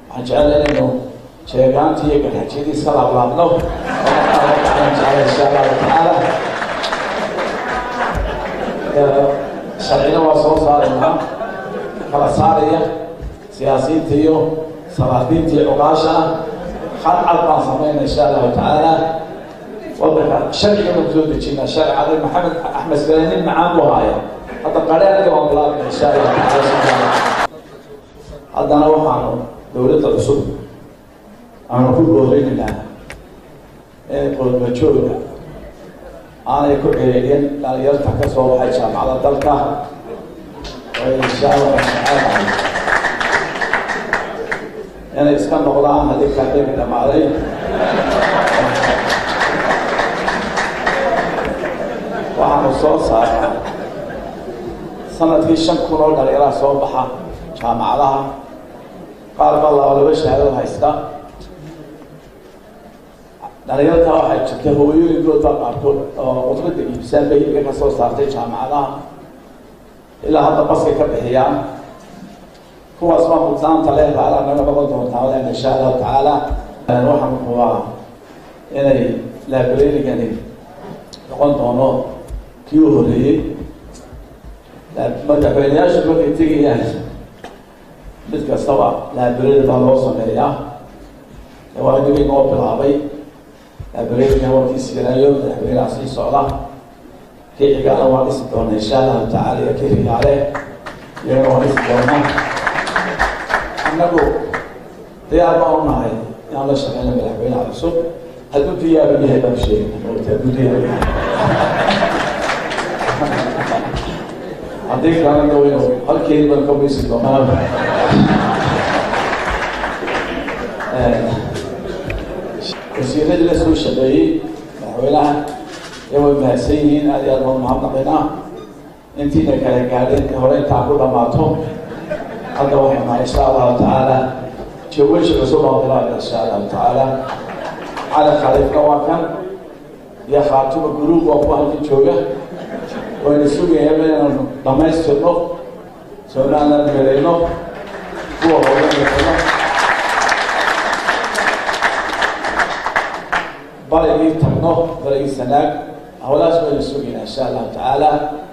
Waxaan jecel inaynu sheegaantii iyo garxajyadii iska laablaabno oo markaa jecel, insha Allahu tacaala. Sharcina waa soo saaraynaa kala saaraya siyaasiyiinta iyo salaadiinta iyo cuqaashana. Khad cad baan samayna, insha Allahu tacaala. Wadanka sharciga baan kusoo dejinaa, sharci adag. Maxamed Axmed Sale nin macaan buu haaya, hadda qareenaga waan bilaabna, insha Allahu tacaala. Haddana waxaanu dowladda cusub aanu ku boorinaynaa inay qoodmajooga aanay ku ciriirin dhalinyarta ka soo baxay jaamacada dalka, oo insha Allahu tacaala inay iska noqdaan haddii kaadega dhamaaday. Waxaanu soo saarnaa sanadkii 5000 oo dhalinyaraha soo baxa jaamacadaha, qaar baa 2 shahaadad haysta. Dhalinyarta waxaa jirta hooyooyinkood baa qaarkood oo khudradda iibsaan bay hilibka ka soo saartay jaamacadaha, ilaa hadda baskay ka bixiyaan. Kuwaas baa mudnaanta leh raala naga noqon doontaa len, insha Allahu tacaala. Waxaan hubaa inay librarygani noqon doono kii u horeeyey. Madaxweyneyaashu markay tegayaan mid kastaba library baa loo sameeyaa. Waa inaga inoo bilaabay librarygan, waa kii Siiraayo madaxweynaha sii socda, kii Xigaana waa dhisi doona, insha Allahu tacaala, iyo kii Rigaale iyagana waa dhisi doonaa. Annagu diyaar baan u nahay inaan la shaqeyno madaxweynaha cusub hadduu diyaaru yahay baan sheegna moogta, hadduu diyaaru yahay. Haddii kalena waynu halkeedi baan ka weysi doonaa. Wasiiradii la soo shaqeeyey madaxweynaha ee way mahadsan yihiin, aad iyo aad baan mahadnaqaynaa. Intiina kala gaadheen hore intaa ku dhamaato. Hadda waxay nahay, insha Allahu tacaala, jawaji cusub baan bilaabna, insha Allahu tacaala. Cali Khaliifna waa kan iyo Khaatuma guruub waa kuwa halkan jooga, wayna sugayaan inaanu dhamaystirno Somaliland, midayno kuwa hooga midayno, barigii tagno, barigii Sanaag hawlahaas wayna sugaynaa, insha Allahu tacaala.